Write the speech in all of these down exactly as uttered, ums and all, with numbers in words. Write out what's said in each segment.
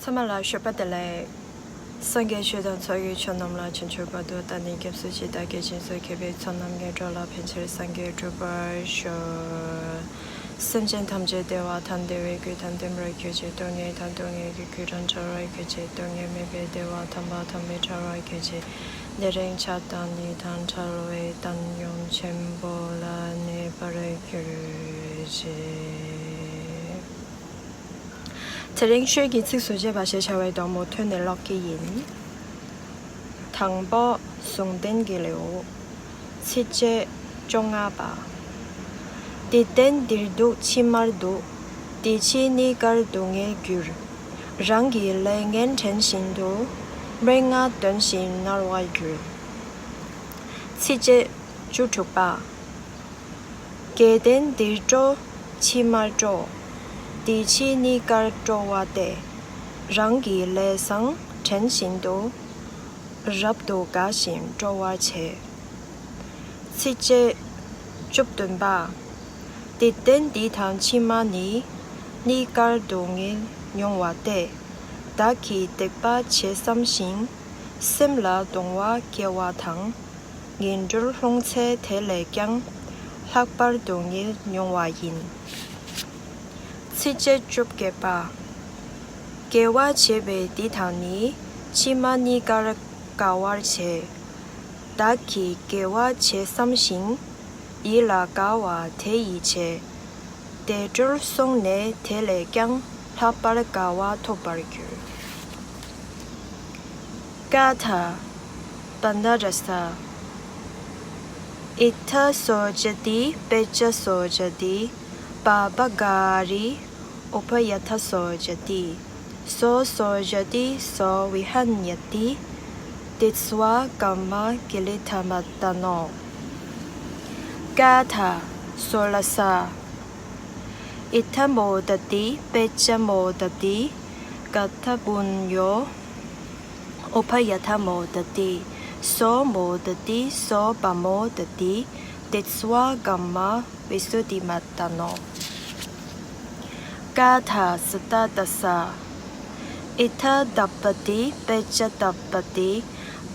ཚང་མ་ལ་ཞོགས་པ་བདེ་ལེགས། སངས་རྒྱས་ཆོས་དང་ཚོགས་ཀྱི་མཆོག་རྣམས་ལ། ཕྱིན་ཆོད་བཀའ་བསྡུ་ད་ནི་སྐྱབས་སུ་མཆི། བདག་གིས་སྦྱིན་སོགས་མཁས་པའི་ཚོགས་རྣམས་ཀྱིས། འགྲོ་ལ་ཕན་ཕྱིར་སངས་རྒྱས་འགྲུབ་པར་ཤོག། སེམས་ཅན་ཐམས་ཅད་བདེ་བ་དང་བདེ་བའི་རྒྱུ་དང་ལྡན་པར་གྱུར་ཅིག། སྡུག་བསྔལ་དང་སྡུག་བསྔལ་གྱི་རྒྱུ་དང་བྲལ་བར་གྱུར་ཅིག། སྡུག་བསྔལ་མེད་པའི་བདེ་བ་དམ་པ་དང་མི་འབྲལ་བར་གྱུར་ཅིག། དེ་རིང་ཆགས་སྡང་གཉིས་དང་བྲལ་བའི་བཏང་སྙོམས་ཆེན་པོ་ལ་གནས་པར་གྱུར་ཅིག། དེ་རིང་ཆོས་ཀྱི་ཚིགས་སུ་བཅད་པ་ཞེས་བྱ་བའི་དོན་མོ་ཐོས་ནས་ཀློག་གི་ཡིན། དང་པོ། ཟུང་ལྡན་གྱི་ལེའུ། ཚིགས་བཅད་བཅོ་ལྔ་པ། དེ་སྟེང་འདིར་སྡུག་ཕྱི་མར་སྡུག། དེ་ཕྱིས་གཉིས་ཀར་སྡུག་བསྔལ་འགྱུར། རང་གི་ལས་ངན་དྲན་བཞིན་དུ། སྨྲེ་སྔགས་འདོན་ཞིང་མནར་བར་འགྱུར། ཚིགས་བཅད་བཅུ་དྲུག་པ། དགེ་ལྡན་འདིར་སྤྲོ་ཕྱི་མར་སྤྲོ། དེ་ཕྱིས་གཉིས་ཀར་སྤྲོ་བ་སྟེ། རང་གི་ལས་བཟང་དྲན་བཞིན་དུ། རབ་ཏུ་དགའ་ཞིང་སྤྲོ་བར་བྱེད། ཚིགས་བཅད་བཅུ་བདུན་པ། དེ་སྟེང་འདི་དང་ཕྱི་མ་ནི། གཉིས་ཀར་སྡུག་བསྔལ་མྱོང་བ་སྟེ། བདག་གིས་སྡིག་པ་བྱེད་བསམ་ཞིང་། སེམས་ལ་གདུང་བ་སྐྱེ་བ་དང་། ངན་འགྲོར་ལྷུང་ཚེ་དེ་ལས་ཀྱང་། ལྷག་པར་སྡུག་བསྔལ་མྱོང་བ་ཡིན། ཚིགས་བཅད་བཅོ་བརྒྱད་པ། དགེ་བ་བྱས་པའི་འདི་དག་ནི། ཕྱི་མ་གཉིས་ཀར་དགའ་བར་བྱེད། བདག་གིས་དགེ་བ་བྱེད་བསམ་ཞིང་། ཡིད་ལ་དགའ་བ་དེ་ཡིས་བྱེད། དེ་འགྲོར་སོང་ནས་དེ་ལས་ཀྱང་། ལྷག་པར་དགའ་བ་ཐོབ་པར་འགྱུར། ག་ཐ། བནྡྷ་ར་ས། ཨིཐ་ཐ་སོ་ཛ་ཏི་པེ་ཙ་སོ་ཛ་ཏི། པ་བ་ག་རི་ཨུ་བྷ་ཡ་ཐ་སོ་ཛ་ཏི། སོ་སོ་ཛ་ཏི་སོ་བི་ཧན་ཡ་ཏི། ཏིཥྛ་གམྨ་ཀི་ལི་ཐ་མ་ཏ་ནོ། ག་ཐ། སོ་ལ་ས། ཨིཐ་ཐ་མོ་དཏི་པེ་ཙ་མོ་དཏི། ཀ་ཐ་པུ་ཉོ་ཨུ་བྷ་ཡ་ཐ་མོ་དཏི། སོ་མོ་དཏི་སོ་བ་མོ་དཏི། ཏིཥྛ་གམྨ་བི་སུ་ཏི་མ་ཏ་ནོ། ག་ཐ། ས་ཏ་ཏ་ས། ཨིཐ་ཐ་ཏ་པ་ཏི་པེ་ཙ་ཏ་པ་ཏི།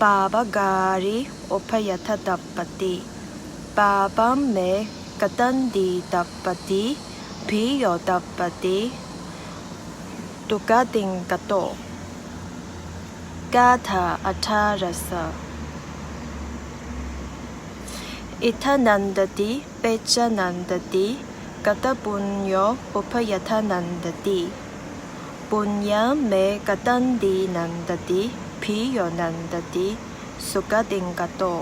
པ་བ་ག་རི་ཨུ་བྷ་ཡ་ཐ་ཏ་པ་ཏི། པ་བ་མེ་ཀ་ཏན་ཏི་ཏ་པ་ཏི། བི་ཡོ་ཏ་པ་ཏི། ཏུ་ག་ཏིང་ག་ཏོ། ག་ཐ། ཨ་ཐ་ར་ས། ཨིཐ་ཐ་ནན་དཏི་པེ་ཙ་ནན་དཏི། ཀ་ཐ་པུ་ཉོ་ཨུ་བྷ་ཡ་ཐ་ནན་དཏི། པུ་ཉ་མེ་ཀ་ཏན་ཏི་ནན་དཏི། བི་ཡོ་ནན་དཏི། སུ་ག་ཏིང་ག་ཏོ།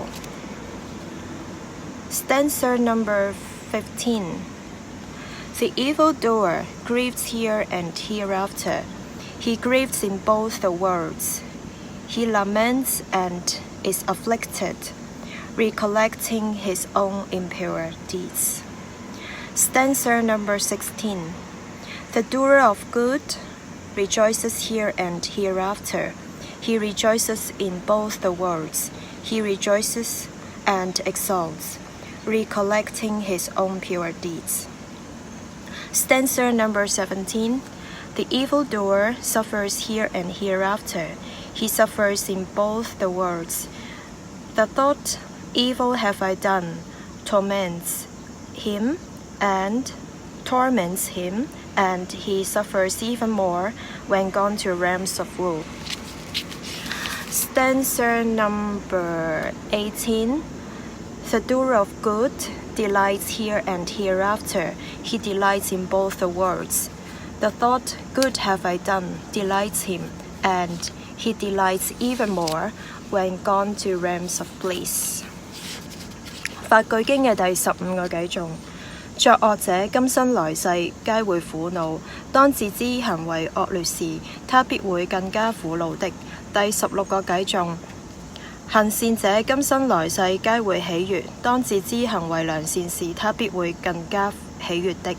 Stanza number fifteen. The evildoer grieves here and hereafter. He grieves in both the worlds. He laments and is afflicted, recollecting his own impure deeds. Stanza number sixteen. The doer of good rejoices here and hereafter. He rejoices in both the worlds. He rejoices and exults, recollecting his own pure deeds. Stanza number seventeen. The evildoer suffers here and hereafter. He suffers in both the worlds. The thought, "Evil have I done?" torments him and torments him, and he suffers even more when gone to realms of woe. Stanza number eighteen. The doer of good delights here and hereafter. He delights in both the worlds. The thought, "Good have I done?" delights him, and he delights even more when gone to realms of bliss. 法句經嘅第十五個偈頌：作惡者今生來世皆會苦惱，當自知行為惡劣時，他必會更加苦惱的。第十六個偈頌：行善者今生來世皆會喜悅，當自知行為良善時，他必會更加喜悅的。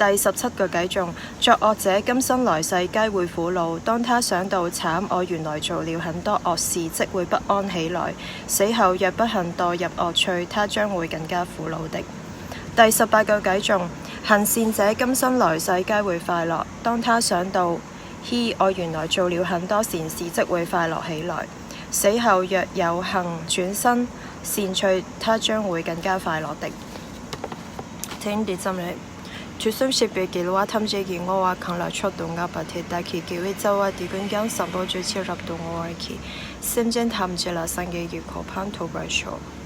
第十七個偈頌：作惡者今生來世皆會苦惱，當他想到「慘，我原來做了很多惡事」，即會不安起來，死後若不幸墮入惡趣，他將會更加苦惱的。第十八個偈頌：行善者今生來世皆會快樂，當他想到嘿，我原來做了很多善事，則會快樂起來。死後若有幸轉生，善趣他將會更加快樂的。དེང་འདི་ཙམ་རེད། དུས་གསུམ་གཤེགས་པའི་རྒྱལ་བ་ཐམས་ཅད་ཀྱི་བསྔོ་བ་གང་ལ་མཆོག་ཏུ་བསྔགས་པ་དེ་དག་གི་དགེ་བའི་རྩ་བ་འདི་ཀུན་ཀྱང་བཟང་པོ་སྤྱོད་ཕྱིར་རབ་ཏུ་བསྔོ་བར་བགྱི། སེམས་ཅན་ཐམས་ཅད་ལ་སངས་རྒྱས་ཀྱི་གོ་འཕང་ཐོབ་པར་ཤོག།